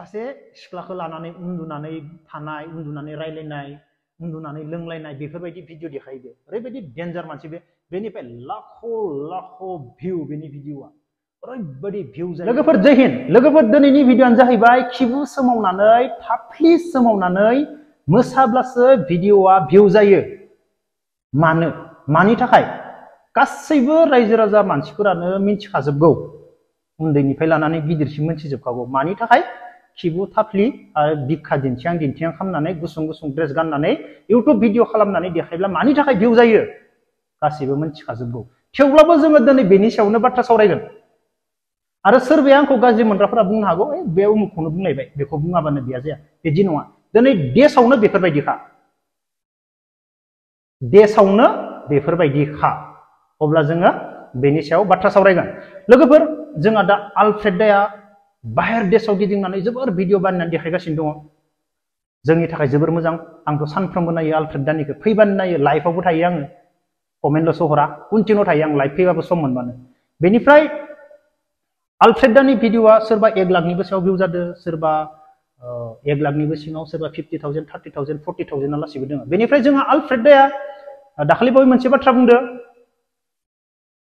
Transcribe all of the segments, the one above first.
सासे सिख्लाखौ लानानै उन्दुनानै थानाय, उन्दुनानै रायलायनाय, उन्दुनानै लोंलायनाय बेफोरबायदि भिडिअ देखायो। ओरैबायदि डेन्जार मानसि बेनिफ्राय लाख लाख भिउ बेनि भिडिअआ ओरैबायदि भिउ जायो। लोगोफोर जय हिन्द। लोगोफोर दिनैनि भिडिअआनो जाहैबाय खिबु सोमावनानै थाफ्लि सोमावनानै मोसाब्लासो भिडिअआ भिउ जायो। मानि थाखाय? गासैबो रायजो राजा मानसिफोरानो मिन्थिखाजोबगौ। उन्दैनिफ्राय लानानै गिदिरसिम मिन्थिजोबखागौ। मानि थाखाय? खिबु थाफ्लि आरो बिखा दिन्थियां खालामनानै गुसुं गुसुं ड्रेस गाननानै इउटुब भिडिअ खालामनानै देखायब्ला मानि थाखाय भिउ जायो गासैबो मिन्थिखाजोबगौ। थेवब्लाबो जोङो दिनै बेनि सायावनो बाथ्रा सावरायगोन। आरो सोरबाया आंखौ गाज्रि मोनग्राफोरा बुंनो हागौ, बे उमुखखौनो बुंलायबाय, बेखौ बुङाबानो बेया जाया। बिदि नङा। दिनै देशआवनो बेफोरबायदिखा। देशआवनो बेफोरबायदिखा। अब्ला जोङो बेनि सायाव बाथ्रा सावरायगोन। लोगोफोर, जोंहा दा आलफ्रेदाया बाहेर देशआव गिदिंनानै जोबोर भिडिअ बानायनानै देखायगासिनो दङ। जोंनि थाखाय जोबोर मोजां। आंथ' सानफ्रोमबो नायो आलफ्रेदानिखौ, फैबानो नायो, लाइभआवबो थायो आङो, कमेन्टल'सो हरा, कन्टिनिउ थायो आं लाइभ फैबाबो सम मोनबानो। बेनिफ्राय आलफ्रेदानि भिडिअआ सोरबा 1 लाखनिबो सायाव भिउ जादों, सोरबा 1 लाखनिबो सिङाव, सोरबा 50,000, 30,000, 40,000 लासिबो दङ। बेनिफ्राय जोंहा आलफ्रेदाया दाखालिबावै मोनसे बाथ्रा बुंदों,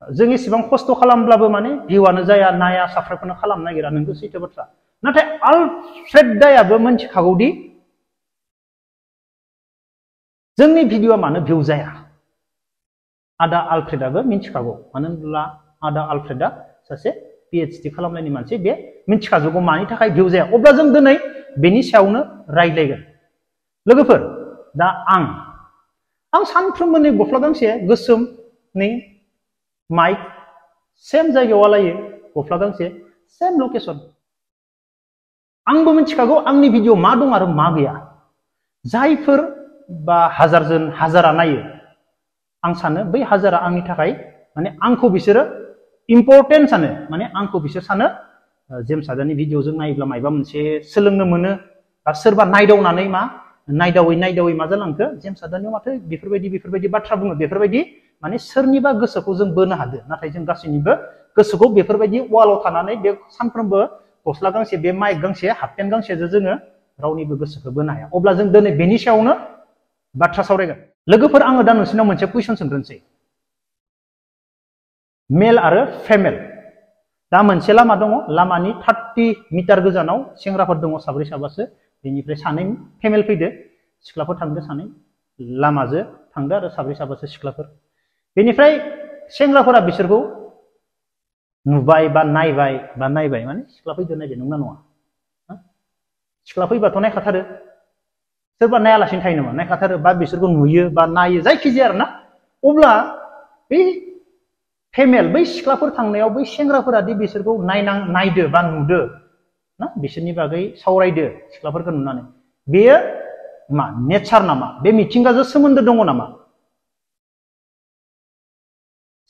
जों इसेबां खस्थ' खालामब्लाबो माने भिउआनो जाया, नाया, साबस्क्राइबखौनो खालामनो नागिरा। नोंगौ, सैथो बाथ्रा। नाथाय आलफ्रेदायाबो मिन्थिखागौदि जोंनि भिडिअआ मानो भिउ जाया। आदा आलफ्रेदाबो मिन्थिखागौ। मानो होनब्ला आदा आलफ्रेदा सासे PhD खालामनायनि मानसि, बे मिन्थिखाजोबगौ मानि थाखाय भिउ जाया। अब्ला जों दिनै बेनि सायावनो रायज्लायगोन। लोगोफोर, दा आं सानफ्रोमबोनि गस्ला गांसे गोसोमनि माइक, सेम जायगायाव आलायो, गस्ला गांसे, सेम लकेसन। आंबो मिन्थिखागौ आंनि भिडिअ मा दं आरो मा गैया। जायफोर बा हाजारा नायो, आं सानो बै हाजारा आंनि थाखाय माने आंखौ बिसोरो इम्परटेन्ट सानो। माने आंखौ बिसोर सानो जेम्स हादानि भिडिअ जों नायोब्ला मायबा मोनसे सोलोंनो मोनो। बा सोरबा नायदावनानै नायदावै मा जालांखो, जेम्स हादानियाव माथो बेफोरबायदि बाथ्रा बुङो, बेफोरबायदि माने सोरनिबा गोसोखौ जों बोनो हादों। नाथाय जों गासैनिबो गोसोखौ बेफोरबायदि वालाव थानानै बे सानफ्रोमबो गस्ला गांसे, बे माइक गांसे, हाफ पेन्ट गांसेजों जोङो रावनिबो गोसोखौ बोनो हाया। अब्ला जों दिनै बेनि सायावनो बाथ्रा सावरायगोन। लोगोफोर, आङो दा नोंसोरनाव मोनसे कुइसन सोंग्रोनोसै। मेल आरो फेमेल। दा मोनसे लामा दङ, लामानि 30 मिटार गोजानाव सेंग्राफोर दङ 7 साबासो। बेनिफ्राय 2 फेमेल फैदो, सिख्लाफोर थांदो 2, लामाजों थांदो आरो 7 साबासो सिख्लाफोर। बेनिफ्राय सेंग्राफोरा बिसोरखौ नुबाय बा नायबाय माने सिख्ला फैदो नायबाय, नंगौना नङा? सिख्ला फैबाथ' नायखाथारो। सोरबा नायालासिनो थायो नामा? नायखाथारो। बा बिसोरखौ नुयो बा नायो, जायखिजाया आरोना। अब्ला बै फेमेल, बै सिख्लाफोर थांनायाव बै सेंग्राफोरा दि बिसोरखौ नायदो बा नुदो ना, बिसोरनि बागै सावरायदो सिख्लाफोरखौ नुनानै, बेयो मा नेचार नामा? बे मिथिंगाजों सोमोन्दो दङ नामा?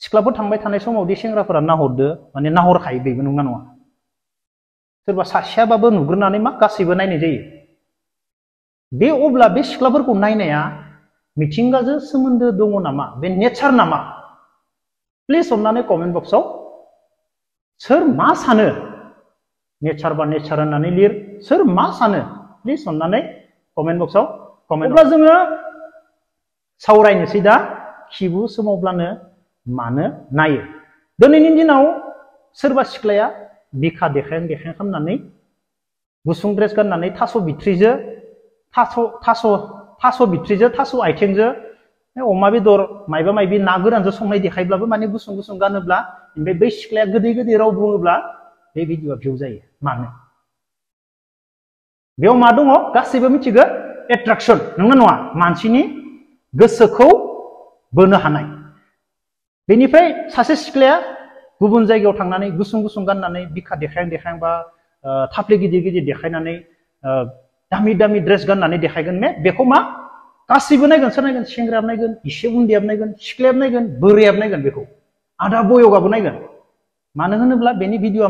सिख्लाफोर थांबाय थानाय समाव दि सेंग्राफोरा नाहरदो, माने नाहरखायो, बेबो नंगौना नङा? सोरबा सासेयाबाबो नुग्रोनानै मा गासैबो नायनाय जायो। बे अब्ला बे सिख्लाफोरखौ नायनाया मिथिंगाजों सोमोन्दो दङ नामा? बे नेचार नामा? प्लिज अननानै कमेन्ट बक्सआव सोर मा सानो, नेचार बा नेचार होननानै लिर। सोर मा सानो प्लिज अननानै कमेन्ट बक्सआव कमेन्ट। अब्ला जोङो सावरायनोसै दा खिबु सोमावब्लानो मानो नायो। दिनैनि दिनाव सोरबा सिख्लाया बिखा देखायहां खालामनानै गुसुं ड्रेस गाननानै थास' बिथ्रिजों थास' आथिंजों अमा बेदर मायबा मायबि ना गोरानजों संनाय देखायब्लाबो माने गुसुं गुसुं गानोब्ला, ओमफ्राय बै सिख्लाया गोदै राव बुङोब्ला बे भिडिअआ भिउ जायो। मानो? बेयाव मा दङ गासैबो मिथिगौ, एट्राक्सन, नंगौना नङा? मानसिनि गोसोखौ बोनो हानाय। बेनिफ्राय सासे सिख्लाया गुबुन जायगायाव थांनानै गुसुं गुसुं गाननानै बिखा देखायहां बा थाफ्लि गिदिर देखायनानै दामि ड्रेस गाननानै देखायगोन, बेखौ मा गासैबो नायगोन। सोर नायगोन? सेंग्रायाबो नायगोन, इसे उन्दैयाबो नायगोन, सिख्लायाबो नायगोन, बोरायाबो नायगोन, बेखौ आदा बयगाबो नायगोन। मानो होनोब्ला बेनि भिडिअआ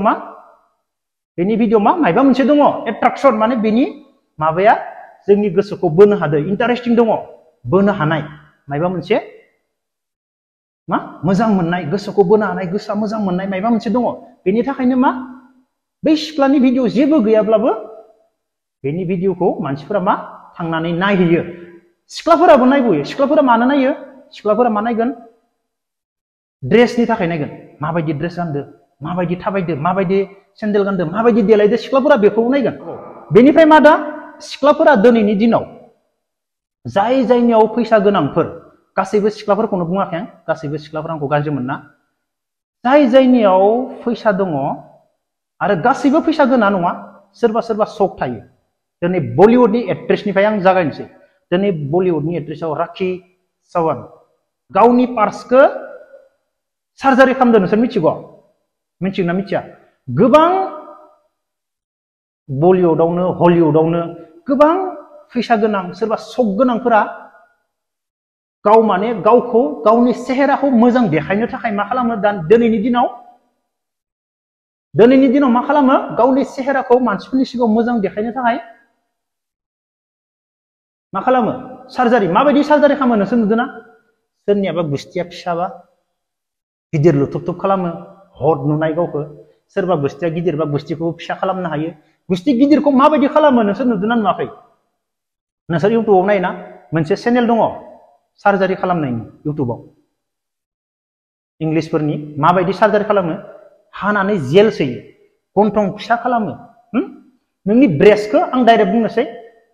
मा मायबा मोनसे दङ, एट्राक्सन, माने बेनि माबाया जोंनि गोसोखौ बोनो हादों, इन्टारेस्टिं दङ, बोनो हानाय मायबा मोनसे मा मोजां मोननाय, गोसोखौ बोनो हानाय, गोसोआ मोजां मोननाय मायबा मोनसे दङ। बेनि थाखायनो मा बै सिख्लानि भिडिअ जेबो गैयाब्लाबो बेनि भिडिअखौ मानसिफोरा मा थांनानै नायहैयो सिख्लाफोराबो नायबोयो सिख्लाफोरा मानो नायो सिख्लाफोरा मा नायगोन ड्रेसनि थाखाय नायगोन माबायदि ड्रेस गानदो माबायदि थाबायदो माबायदि सेन्देल गानदो माबायदि देलायदो सिख्लाफोरा बेखौ नायगोन बेनिफ्राय मा दा सिख्लाफोरा दिनैनि दिनाव जाय जायनियाव फैसा गोनांफोर गासैबो सिख्लाफोरखौनो बुङाखै आं गासैबो सिख्लाफोरा आंखौ गाज्रि मोना जाय जायनियाव फैसा दङ आरो गासैबो फैसा गोनां नङा सोरबा सोरबा सक थायो दिनै बलिउडनि एक्ट्रेसनिफ्राय आं जागायनोसै दिनै बलिउडनि एक्ट्रेसआव राखि सावन्त गावनि पार्सखौ सार्जारि खालामदों नोंसोर मिथिगौ मिथिगोना मिथिया गोबां बलिउडआवनो हलिउडआवनो गोबां फैसा गोनां सोरबा सक गोनांफोरा गाव माने गावखौ गावनि सेहेराखौ मोजां देखायनो थाखाय मा खालामो दिनैनि दिनाव मा खालामो गावनि सेहेराखौ मानसिफोरनि सिगाङाव मोजां देखायनो थाखाय मा खालामो सार्जारि माबायदि सार्जारि खालामो नोंसोर नुदोंना सोरनियाबा गुस्थिया फिसाबा गिदिर लुथुब खालामो हद नुनाय गावखौ सोरबा गुस्थिया गिदिरबा गुस्थिखौ फिसा खालामनो हायो गुस्थि गिदिरखौ माबायदि खालामो नोंसोर नुदोंना नुवाखै नोंसोर इउटुबाव नायना मोनसे चेनेल दङ सार्जारि खालामनायनि इउटुबाव इंलिसफोरनि माबायदि सार्जारि खालामो हानानै जेल सोयो गन्थं फिसा खालामो नोंनि ब्रेस्टखौ आं डाइरेक्ट बुंनोसै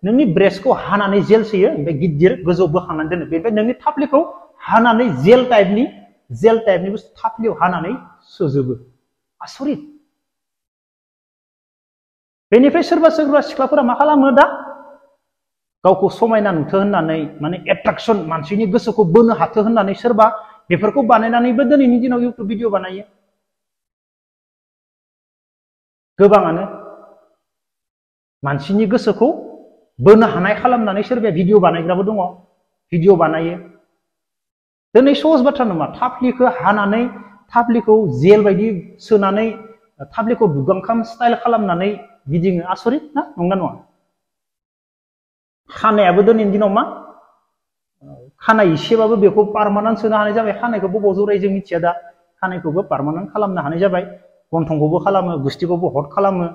नोंनि ब्रेस्टखौ हानानै जेल सोयो ओमफ्राय गिदिर गोजौ बोखांनानै दोनो बेनिफ्राय नोंनि थाफ्लिखौ हानानै जेल टाइपनि बुस्थु थाफ्लियाव हानानै सोजोबो आसरित बेनिफ्राय सोरबा सोरबा सिख्लाफोरा मा खालामो दा गावखौ समायना नुथो होननानै माने एट्राक्शन मानसिनि गोसोखौ बोनो हाथो होननानै सोरबा बेफोरखौ बानायनानैबो दिनैनि दिनाव इउटुब भिडिअ बानायो गोबाङानो मानसिनि गोसोखौ बोनो हानाय खालामनानै सोरबाया भिडिअ बानायग्राबो दङ भिडिअ बानायो दिनै सहज बाथ्रा नङा थाफ्लिखौ हानानै थाफ्लिखौ जेल बायदि सोनानै थाफ्लिखौ दुगांखाम स्टाइल खालामनानै गिदिङो आसरित ना नंगौना नङा खानायाबो दिनैनि दिनाव मा खानाय एसेबाबो बेखौ पार्मानेन्ट सोनो हानाय जाबाय खानायखौ बबाव जराय जों मिथिया दा खानायखौबो पार्मानेन्ट खालामनो हानाय जाबाय गन्थंखौबो खालामो गुस्थिखौबो हट खालामो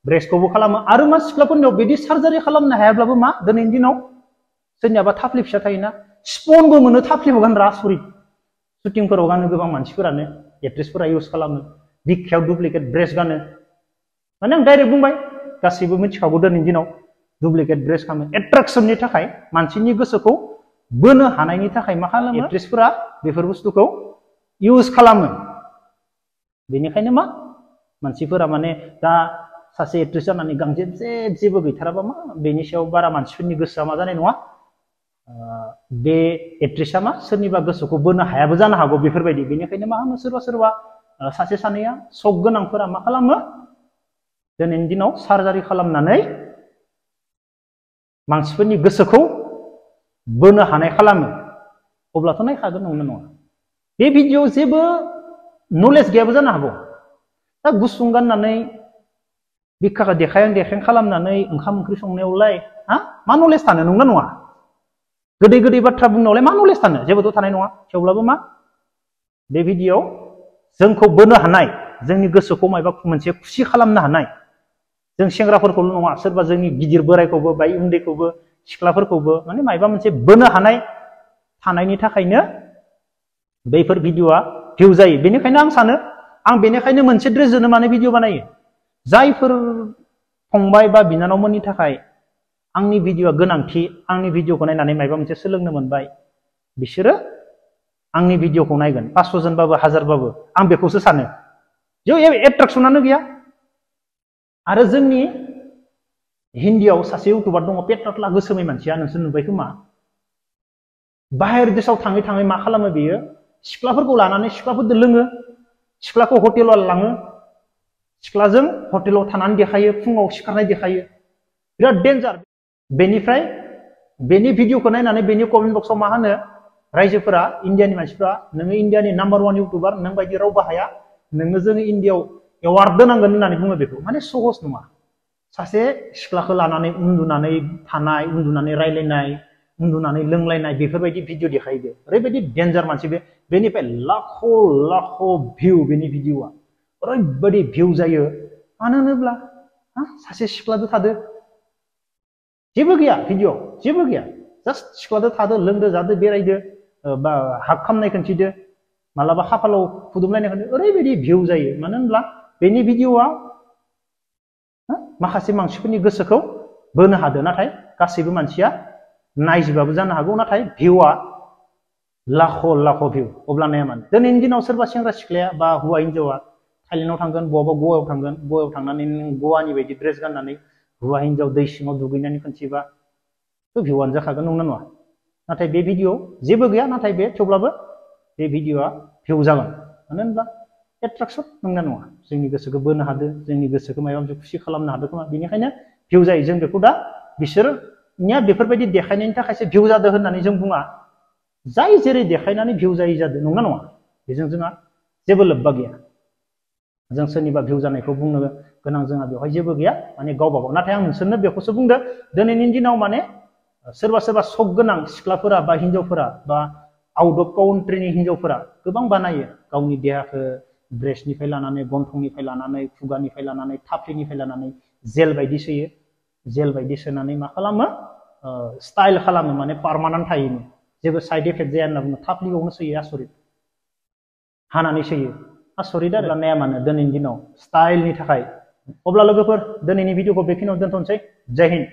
ब्रेस्टखौबो खालामो आरो मा सिख्लाफोरनियाव बिदि सार्जारि खालामनो हायाब्लाबो मा दिनैनि दिनाव सोरनियाबा थाफ्लि फिसा थायोना स्पनबो मोनो थाफ्लिबो गानग्रा आसरित शुटिंफोराव गानो गोबां मानसिफोरानो एक्ट्रेसफोरा इउज खालामो बिखायाव डुप्लिकेट ब्रेस्ट गानो माने आं डाइरेक्ट बुंबाय गासैबो मिथिखागौ दिनैनि दिनाव डुप्लिकेट ब्रेस्ट खालामो एट्राक्शननि थाखाय मानसिनि गोसोखौ बोनो हानायनि थाखाय मा खालामो एक्ट्रेसफोरा बेफोर बुस्थुखौ इउज खालामो बेनिखायनो मा मानसिफोरा माने दा सासे एक्ट्रेस जानानै गांजेब जेबो गैथाराबा मा बेनि सायाव बारा मानसिफोरनि गोसोआ मा जानाय नङा बे एक्ट्रेसआ मा सोरनिबा गोसोखौ बोनो हायाबो जानो हागौ बेफोरबायदि बेनिखायनो मा होनो सोरबा सोरबा सासे सानैया सक गोनांफोरा मा खालामो दिनैनि दिनाव सार्जारि खालामनानै मानसिफोरनि गोसोखौ बोनो हानाय खालामो अब्लाथ' नायखागोन नंगौना नङा बे भिडिअ'आव जेबो नलेज गैयाबो जानो हागौ दा गुसुं गाननानै बिखाखौ देखायहां खालामनानै ओंखाम ओंख्रि संनायावलाय मा नलेज थानो नंगौना नङा गोदै गोदै बाथ्रा बुंनायावलाय मा नलेज थानो जेबोथ' थानाय नङा थेवब्लाबो मा बे भिडिअ'आव जोंखौ बोनो हानाय जोंनि गोसोखौ मायबा मोनसे खुसि खालामनो हानाय जों सेंग्राफोरखौल' नङा सोरबा जोंनि गिदिर बोरायखौबो बाय उन्दैखौबो सिख्लाफोरखौबो माने मायबा मोनसे बोनो हानाय थानायनि थाखायनो बैफोर भिडिअ'आ भिउ जायो बेनिखायनो आं सानो आं बेनिखायनो मोनसे ड्रेसजोंनो माने भिडिअ बानायो जायफोर फंबाय बा बिनानावमोननि थाखाय आंनि भिडिअ'आ गोनांथि आंनि भिडिअ'खौ नायनानै मायबा मोनसे सोलोंनो मोनबाय बिसोरो आंनि भिडिअ'खौ नायगोन 500 जनबाबो 1000 बाबो आं बेखौसो सानो जेबो एट्राक्शनानो गैया आरो जोंनि हिन्दीआव सासे इउटुबार दङ पेट्राटला गोसोमै मानसिया नोंसोर नुबाय खोमा बाहेर देशाव थाङै थाङै मा खालामो बेयो सिख्लाफोरखौ लानानै सिख्लाफोरजों लोङो सिख्लाखौ हटेलाव लाङो सिख्लाजों हटेलाव थानानै देखायो फुङाव सिखारनाय देखायो बिराद डेन्जार बेनिफ्राय बेनि भिडिअ'खौ नायनानै बेनि कमेन्ट बक्सआव मा होनो रायजोफोरा इन्डियानि मानसिफ्रा नोङो इन्डियानि नाम्बार 1 इउटुबार नों बायदि रावबो हाया नोङो जोङो इन्डियाआव एवार्ड दोनांगोन होननानै बुङो बेखौ माने सहज नङा सासे सिख्लाखौ लानानै उन्दुनानै थानाय उन्दुनानै रायलायनाय उन्दुनानै लोंलायनाय बेफोरबायदि भिडिअ देखायो बे ओरैबायदि डेन्जार मानसि बेनिफ्राय लाख भिउ बेनि भिडिअ'आ ओरैबायदि भिउ जायो मानो होनोब्ला सासे सिख्लाजों थादो जेबो गैया भिडिअ जेबो गैया जास्ट सिख्लादो थादो लोंदो जादो बेरायदो बा हाग खामनाय खिन्थिदो मालाबा खाफालाव फुदुंलायनाय खिन्थिदो ओरैबायदि भिउ जायो मानो होनब्ला बेनि भिडिअआ माखासे मानसिफोरनि गोसोखौ बोनो हादो नाथाय गासैबो मानसिया नायजोबाबो जानो हागौ नाथाय भिउआ लाख लाख भिउ अब्ला नाया मानो दिनैनि दिनाव सोरबा सेंग्रा सिख्लाया बा हौवा हिन्जावा थाइलेन्डआव थांगोन बहाबा गवायाव थांगोन गवायाव थांनानै नों गवानि बायदि ड्रेस गाननानै हौवा हिन्जाव दै सिङाव दुगैनानै खिन्थिबा भिउआनो जाखागोन नंना नङा नाथाय बे भिडिअ जेबो गैया नाथाय बे थेवब्लाबो बे भिडिअआ भिउ जागोन मानो होनब्ला एट्राक्सन नंना नङा जोंनि गोसोखौ बोनो हादो जोंनि गोसोखौ माबा मोनसे खुसि खालामनो हादो खोमा बेनिखायनो भिउ जायो जों बेखौ दा बिसोरनिया बेफोरबायदि देखायनायनि थाखायसो भिउ जादों होननानै जों बुङा जाय जेरै देखायनानै भिउ जायै जादों नंना नङा बेजों जोंहा जेबो लोब्बा गैया जों सोरनिबा भिउ जानायखौ बुंनो गोनां जोंहा बेवहाय जेबो गैया माने गावबा गाव नाथाय आं नोंसोरनो बेखौसो बुंदो दिनैनि दिनाव माने सोरबा सोरबा सक गोनां सिख्लाफोरा बा हिन्जावफोरा बा आउट अफ काउन्ट्रिनि हिन्जावफोरा गोबां बानायो गावनि देहाखौ ब्रेस्टनिफ्राय लानानै गन्थंनिफ्राय लानानै खुगानिफ्राय लानानै थाफ्लिनिफ्राय लानानै जेल बायदि सोयो जेल बायदि सोनानै मा खालामो स्टाइल खालामो माने पार्मानेन्ट थायोनो जेबो साइड इफेक्ट जाया होनना बुङो थाफ्लियावनो सोयो आसरित हानानै सोयो आसरित आरो नाया मानो दिनैनि दिनाव स्टाइलनि थाखाय अब्ला लोगोफोर दिनैनि भिडिअखौ बेखिनियाव दोनथ'नोसै जय हिन्द